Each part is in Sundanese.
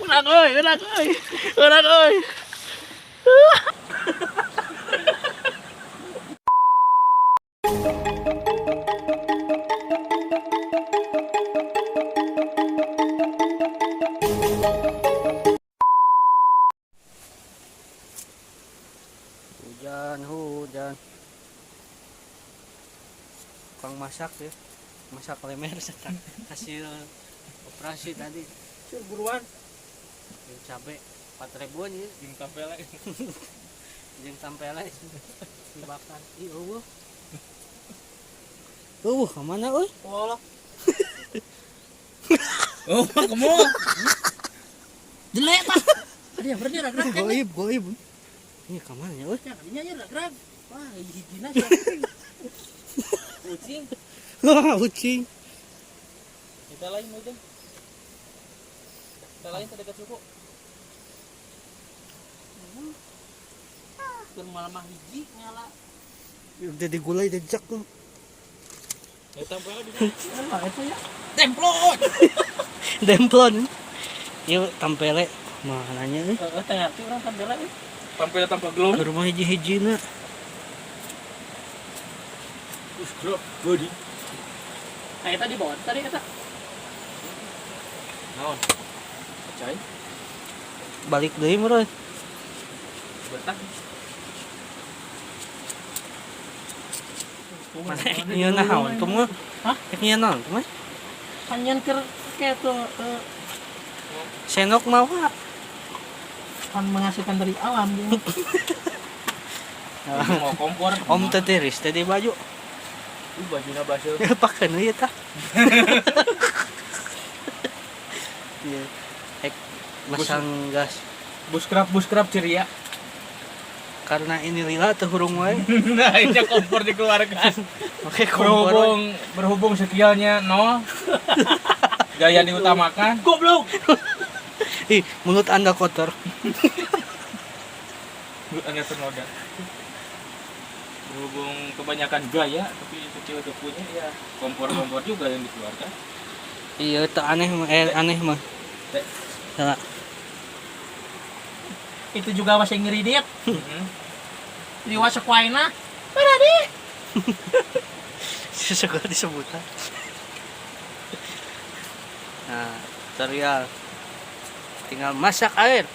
Urang euy, urang euy. Urang euy. Hujan, hujan. Tukang masak ya. Masak lemer setelah hasil operasi tadi. Sur buruan. Jeung cabe 4 ribuan ya. Jeung tampele. Jeung tampele dibakar. Ih, eueuh. Eueuh, ka mana euy? Walah. Oh, kamu. Jelek tah. Ada yang berarti rag-rag kan. Goib, goib. Ini ka mana ya euy? Ya, kadinya nya rag-rag. Wah, hiji-hijina sih. Kucing. Wah, ucing. Kita lain udah. Kita lain terdekat suku. Keur malah mah hiji nyala. Udah digulai jejak tuh. Ya tampele bisa. Apa itu ya? Templon. Demplon. Yuk tampele makanannya euy. Heeh, teu ngarti urang tampele euy. Tampele tanpa gelung. Ke rumah hiji-hijina. Bro, body. Nah, eta di bawah tadi eta. Naon? Cai. Balik deui meureun. Betah. Mana ek nyieun naon tuh mah? Hah? Ek nyieun naon tuh mah? Panyan keur kayak tuh Sendok mau Pak. kan menghasilkan dari alam gitu. Mau kompor. Om teh tiris teh di baju. Bajuna baseuh. Pakeun ieu tah. Iya. Ek masang gas. Buskrap ceria. Karena ini lila teu hurung wae. Nah, ini kompor dikeluarkan. Oke, kompor. Berhubung berhubung skillnya nol. Gaya diutamakan. Goblok. Ih, mulut Anda kotor. Mulut Anda ternoda. Berhubung kebanyakan gaya tapi skill itu punya ya kompor-kompor juga yang dikeluarkan. Iya, teu aneh mah, aneh mah. Teh. Salah. Itu juga masih ngeridit. Heeh. Di wasekuaina. Mana di? Segala disebutan. Nah, tutorial. Tinggal masak air.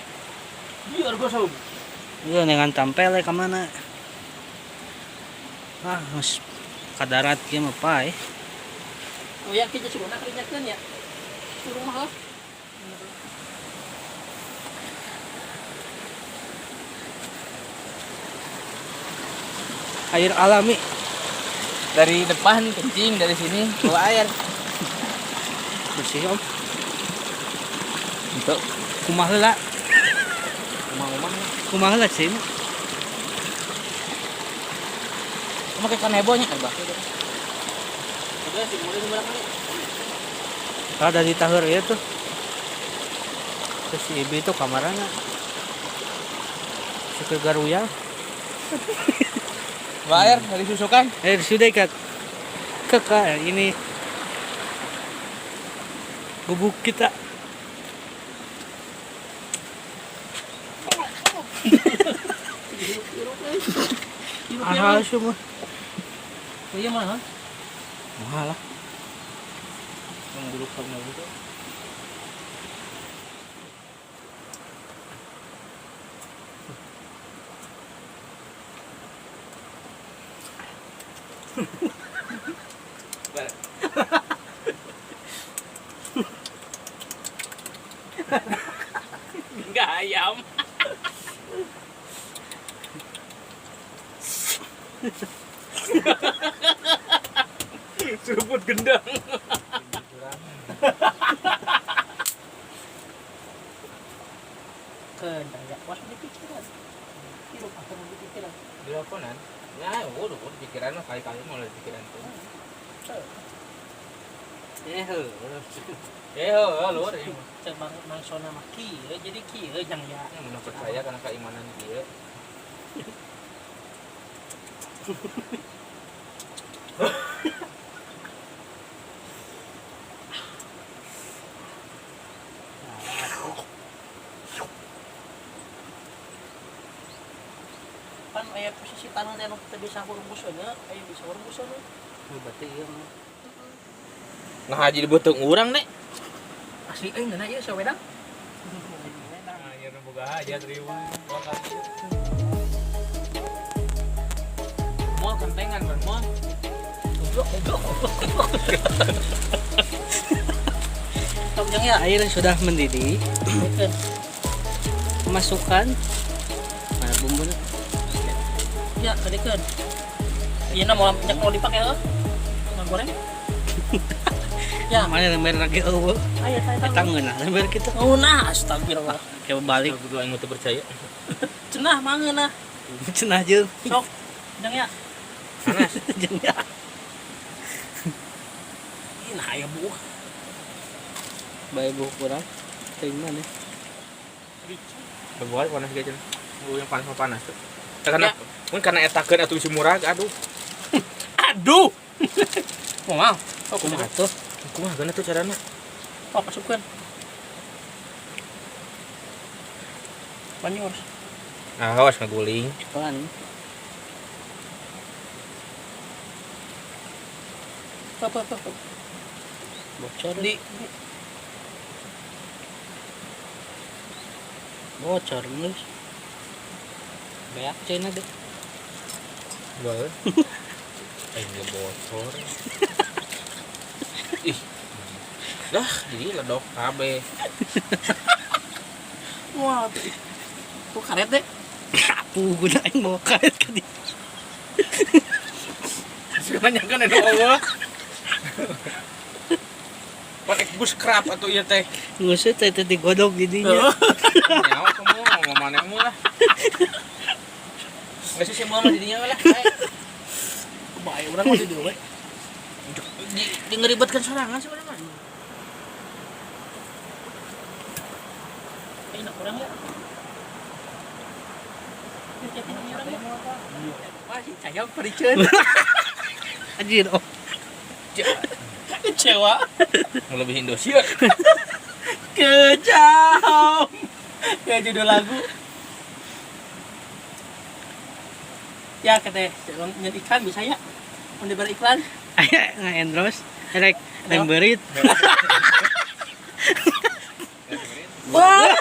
Biar gua saum. Iya, dengan tampele ka mana? Ah, geus kadarat kieu mah pae. Oh ya, kita suruh nak kerinyakeun ya. Suruh mah. Air alami. Dari depan kencing, dari sini bawa air. Bersih, Om. Untuk Kumaha heula? rumah-rumah. Kumaha heula sih? Kamu kayak kanebonya kan, Bah? Udah sih, mulai berapa kali? Ada di tahur ya tuh. Terus si Ibi itu kamarana. Suka garuya. Bawa air dari susukan. Air sudah ikat. Kakak ini gubuk kita. Ahal semua. Iya mah. Mahal lah. Mengguluk sama gitu. Enggak ayam. Seruput gendang. Kendang ya, was di pikiran. Hirup apa di pikiran. Dilakonan. Ya, udah, udah pikiran mah kali-kali mau ada pikiran tuh. Eh, heuh. Eh, heuh, lur, ieu mah. Cek bang mangsona mah kieu jadi kieu jang ya. Yang mun percaya karena keimanan dia. Aya posisi tanah teh anu teu bisa hurmbus nya, aya bisa hurmbus nya. Berarti ieu mah. Nah haji di beuteung urang nek. Asli euy ngeunah ieu sawedang. Anjir boga hajat riweuh. Moal kentengan ban moal. Goblok goblok goblok. Tong jeung ya. Air sudah mendidih, Bikeun. masukkan mana bumbunya? Ya, kedekeun. Ieu na moal minyak mau dipake heuh. Goreng. Ya, Mana lember lagi eueuh. aya tah Eta ngeunah lember kitu. Ngeunah, astagfirullah. Coba balik Aku aing teu percaya. Cenah mah ngeunah. cenah jeung. Sok. Jeung ya. Panas. Jeung ya. Ih, nah aya buuk. Bae buuk kurang. Teuing mana? Buat panas ge cenah. Oh, yang panas mah panas tuh. Karena mun karena etakeun atuh si murah aduh. Aduh. Moal. Oh, Kumaha kumaha? tuh? Kumaha geuna tuh carana? Oh, masukkeun. Banyu harus. Nah, awas ngaguling. Pelan. Apa apa apa. Bocor. Di Bocor geus. Beak cenah deh. Boleh. Aing ge bocor. Ih. Dah, jadi ledok kabeh. Wah, tuh karet deh. Apu guna aing mau karet ka dieu. Sebenarnya kan ada eueuh. Pakai bus kerap atau ieu teh. Ngusut teh teh digodog di dinya. Nyawa kamu ngomong manehmu lah. Nggak sih semua mah didinya lah. Bae urang mah di dieu we. Di ngeribetkan sorangan sebenarnya mah. Ini kurang ya. Wah, si cayam periceun. Anjir oh. Kecewa. Melebihi Indosiar. Kejam. Kayak judul lagu. Ya kata nyen iklan bisa ya. Mau diberi iklan. Aya ngaendros rek lemberit. Wah.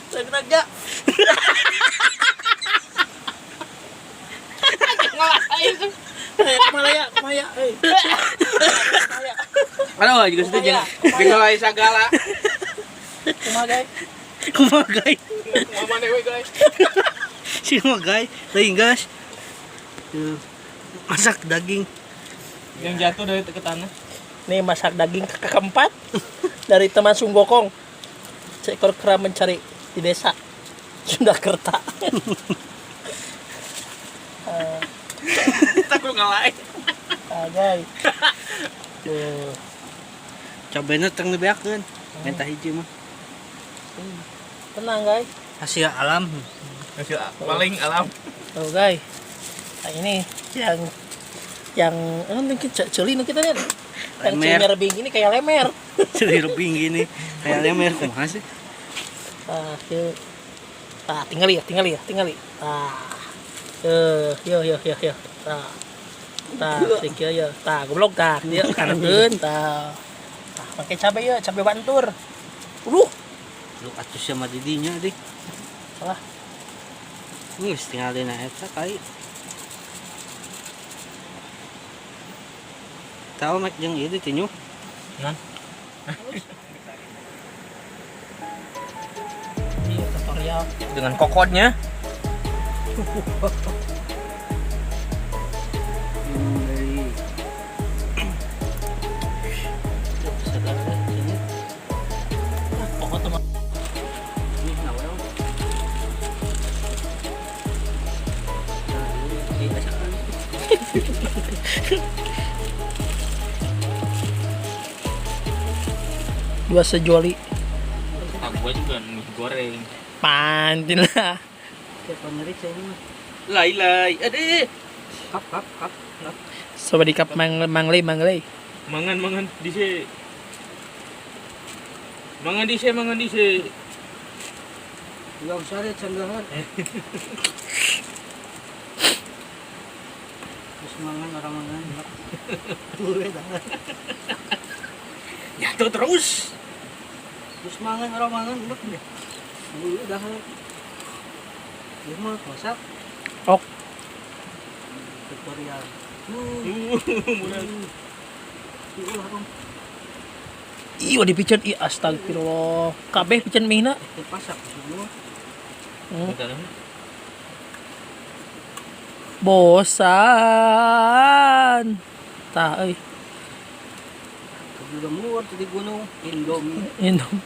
Segera. Kumalaya, kumaya, euy. Kumaya. Aduh, juga situ jangan digolai sagala. Kumaha, guys? Kumaha guys? Kumaha maneh we, guys. Si mah guys, teuing guys. Tuh, masak daging. Yang jatuh dari ke tanah. Nih masak daging keempat dari teman Sunggokong. Seekor kera mencari di desa Sunda Kerta. Kita kudu ngalain. Ah, guys. Tuh. Cabenya teng dibeakeun. Minta hiji mah. Tenang, guys. Hasil alam. Hasil paling alam. Tuh, guys. Nah, ini yang mungkin celi nu kita nih. Yang Lemer. celi rebing ini kayak lemer. Celi rebing gini. Kayak lemer kumaha sih? Nah, yuk. Nah, tinggal ya, tinggal ya, tinggal. Nah. Yo yo yo yo. Nah. Tah, sikil ya. Tah, goblok tah. Dia kareun tah. Tah, pakai cabe ya, cabe bantur. Aduh, Lu atuh sama didinya deh. Salah. Geus tinggal dina eta kali. Tahu mek jeung ieu ditinju. Non. Ini tutorial. Dengan kokodnya. Dari segar sini. Nah, pokok teman. Ini nawel. Nah, ini diasakan. Dua sejoli. Ah, gua juga mie goreng. Pantin lah. Kayak pamerica ini mah. Lai lai. Aduh. Kap kap kap kap. Sawadee kap mang mangle mangle. Mangan mangan dise. Mangan dise mangan dise. Yang sare canggahan. Terus mangan orang mangan. Turu dah. Jatuh terus. Terus mangan orang mangan enak deh. Turu dah. Dia mau masak. Ok. Tutorial. Iya di piceun ih astagfirullah. Kabeh piceun mihna. Pasak semua. Bosan. Tah euy. Sebelum luar di gunung Indomie. Indomie.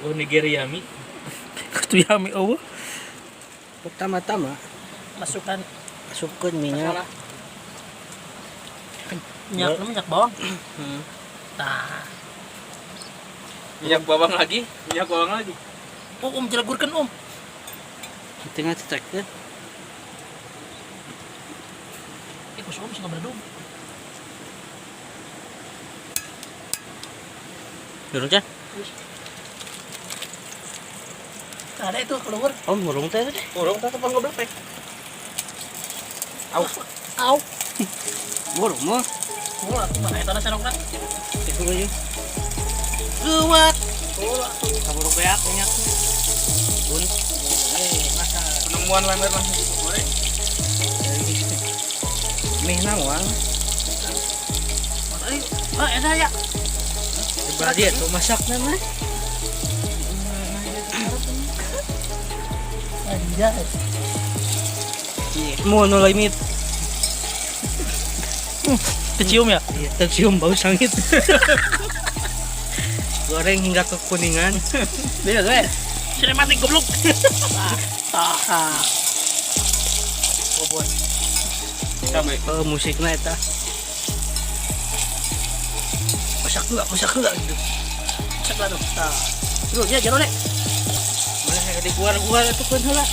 Oh Nigeria mi. Kutu yami eueuh. Pertama-tama Masukkan masukkan minyak. Minyak, minyak bawang. Tah. Minyak bawang lagi, minyak bawang lagi. Oh, om jelagurkeun om. Tengah cetek ya. Eh, kos om sih beredung. Durung can? Ada itu keluar. Om ngurung teh teh. Urung teh tepang goblok teh. Au. Au. Burung mah. Mula atuh mana eta senokna. Itu aja. Kuat. Kaburu beak minyak. Bun. Masak. Penemuan lemper langsung goreng. Mie nawang. Ah, eta ya. Sebelah dia tuh masaknya mah. Anjay. Mau no limit. Kecium ya? Iya, tercium bau sangit. Goreng hingga kekuningan. Iya, gue. Sinematik goblok. Tah. Bobot. Cabe. Oh, musiknya eta. Masak enggak gitu. Cek lah tuh. Tah. Terus ya jero deh. Mana diguar-guar itu kan heula.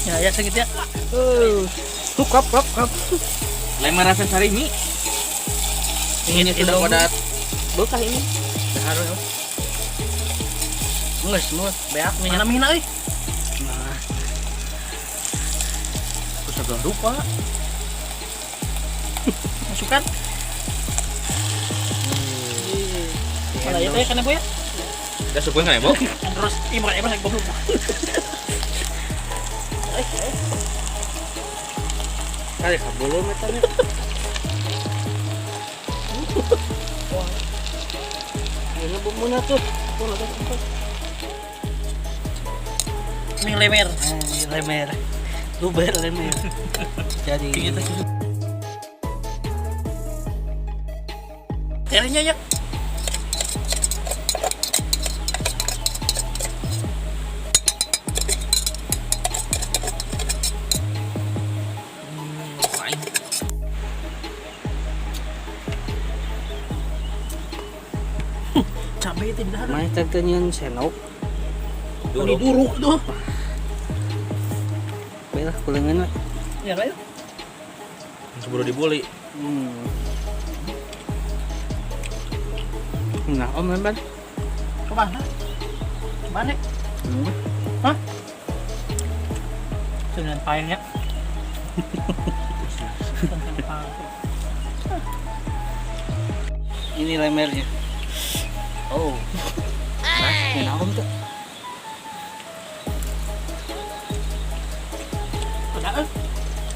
Ya, ya segitu ya. Tuh kap kap kap. Lemper rasa sarimi. Ini sudah pada bekah ini. Harus. Enggak semua beak minyak. Mana mihna euy? Nah, Terus agak lupa. Masukkan. Mana ya teh kana ya? Udah sukuin kan ya, Bo? Terus ih makan emang goblok. Kali kabulum eta nya. Ini bumbunya tuh. Mie lemer. Lemer. Luber lemer. Jadi Gitu. Ternya ya. Cabai itu tidak ada. Mana teh nyeun senok. Ini duruk tuh. Baiklah kulengan lah. Ya kayak. Sebelum dibuli. Nah, om lembar. Kemana? Kemana? Hah? Dengan payahnya. Ini lemernya. Oh. Nah, ini om tuh. Ada eh?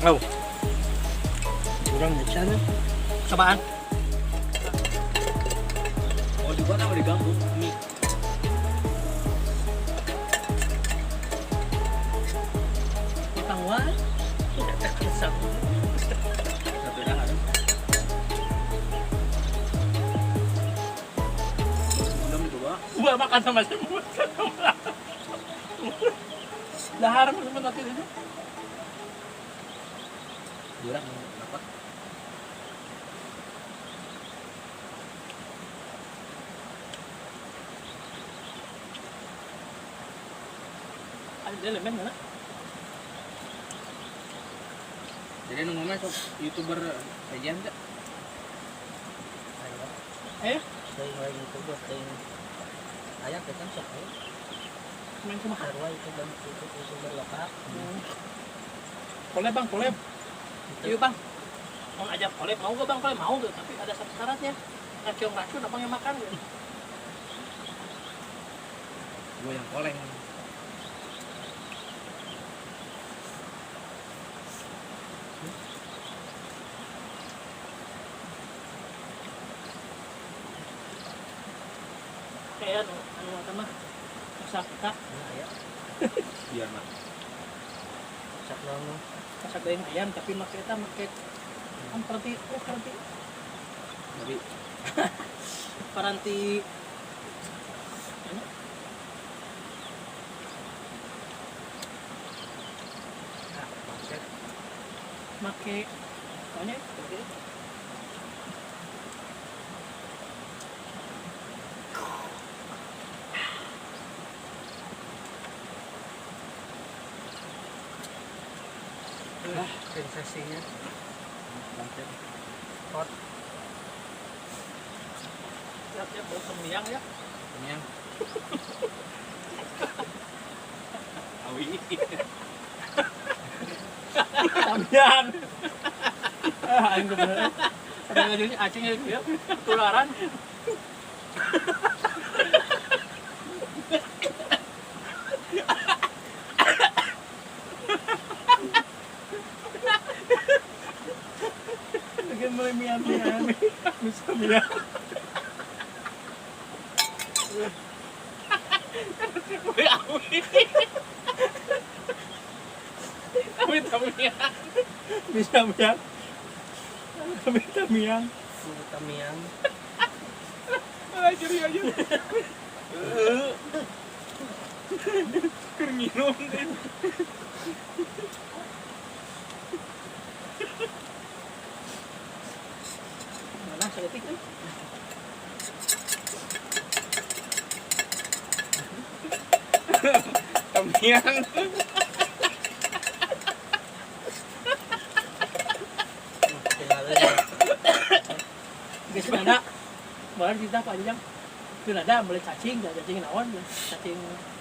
Oh. Kurang di sana. Cobaan. Oh, juga nama diganggu mie. Ketahuan. Tidak terkesan. Satu dah ada. Belum dicoba. Gua makan sama semua. Dahar semua nanti itu. Durang dapat. Ada elemen mana? Jadi nunggu mah sok YouTuber sajian teh. Eh, Saya lagi YouTuber, saya Aya kan sok aya. Main kumaha? Sarua itu dan itu youtuber lokal. Collab bang, collab. Yuk bang. Mau ajak collab, mau gak bang collab? Mau gak? Tapi ada satu syaratnya. Ngaciong racun abang yang makan gitu. Gue yang koleng. Kayak anu apa mah? Masak kita. Nah, ya. Biar mah. Masak naon? Masak daging ayam tapi make eta make kan paranti, oh paranti. Tapi paranti ano? Nah, masak. Make pokoknya oke. Sensasinya hot. Siap-siap bau temiang ya. Temiang. Awi. Tamiang. Aing bener. Ada ngajunya acing ya, tularan. Lagi mulai mian-mian. Bisa mian. Awi. Awi tamiang. Bisa mian. Awi tamiang. Tamiang. Ah, jadi aja. Keur nginum teh. Mana saeutik euy. Tamiang. Geus nada. Baru cerita panjang. Itu nada mulai cacing, cacing naon, cacing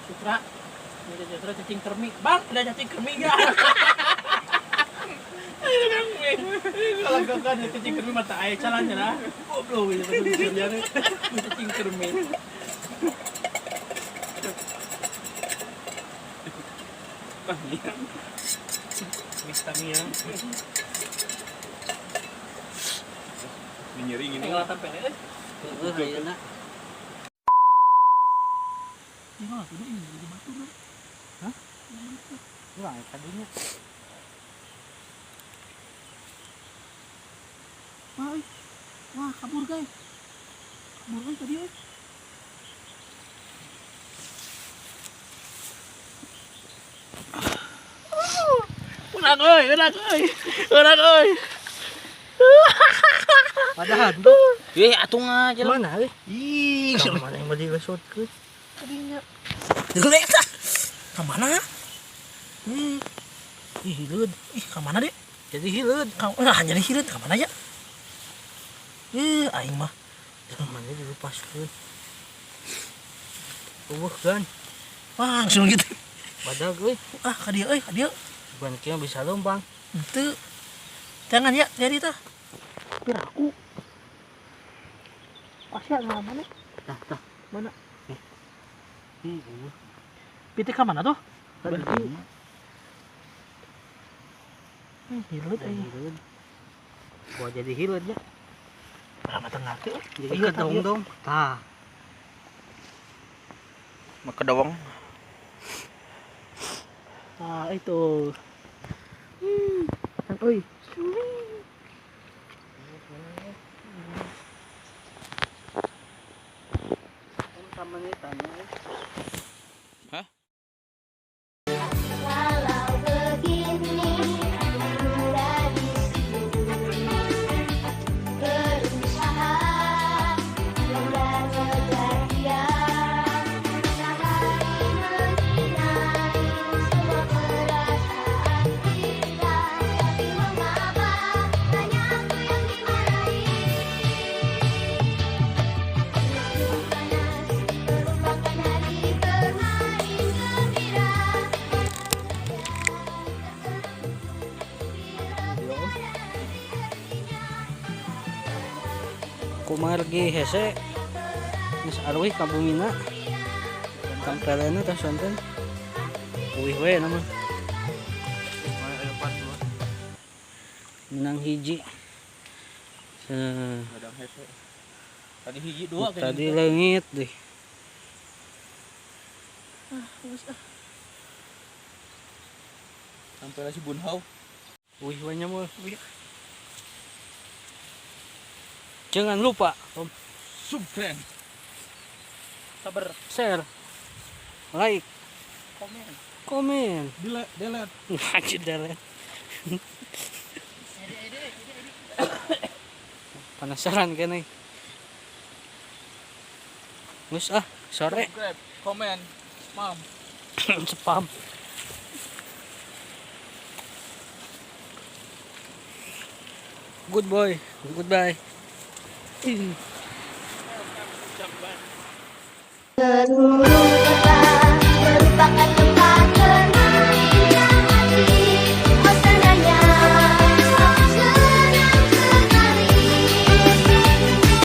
sutra. Ini cacing sutra, cacing kermi. Bang, ada cacing kermi enggak? Kalau gak kan cacing kermi mata air calan ya. Goblok gitu cacing kermi. Tamiang. Mis tamiang. Menyeringin ini. Ngelatan pele euy. Heueuh ayeuna. Ini mah kudu ini jadi batu mah. Hah? Wah, tadinya. Wah, wah kabur guys. Kabur euy tadi euy. Ulang euy, ulang euy. Ulang euy. Padahal tuh. Ih, atuh ngah jelema. Mana euy? Ih, mana yang beli lesotkeun? Tadinya. Geuleuh eta. Ka mana? Ih, hileud. Ih, ka mana deh? Jadi hileud. Ka nah, jadi hileud ka mana ya? Ih, aing mah. Mana dilupaskeun. Eueuh kan. Wah, langsung gitu. Badag euy. Ah, ka dieu euy, ka dieu. Bukan kieu bisa lombang. Henteu. Jangan ya, jadi tah. Piraku. Pasti ada mana? Tah, tah. Mana? Ih, eueuh. Pitik ka mana tuh? Tadi. Hileud euy. Hileud. Gua jadi hileud ya. Berapa tengah teh? Jadi kedong dong. Tah. Maka dawang. Ah, itu. Kan euy. Hah? Walau begini gadis berusaha mengejar dia, matahari menyinari semua perasaan kita, tapi mengapa hanya aku yang dimarahi? Musim panas merupakan Margi hese. Geus aruih ka bumina. Tampelena tah sonten. Uih we nama. Mana aya part dua. Menang hiji. Gadang hese. Tadi hiji dua kayaknya. Tadi leungit deh. Sampai si Bunhau. Uih we nya mah. Jangan lupa Om, Subscribe. Sabar. Share, like, Komen. Komen. Delete, delete. Anjir delete. Penasaran kan nih. Gus ah, sore. Subscribe, komen, spam. Spam. Good boy, goodbye. Seluruh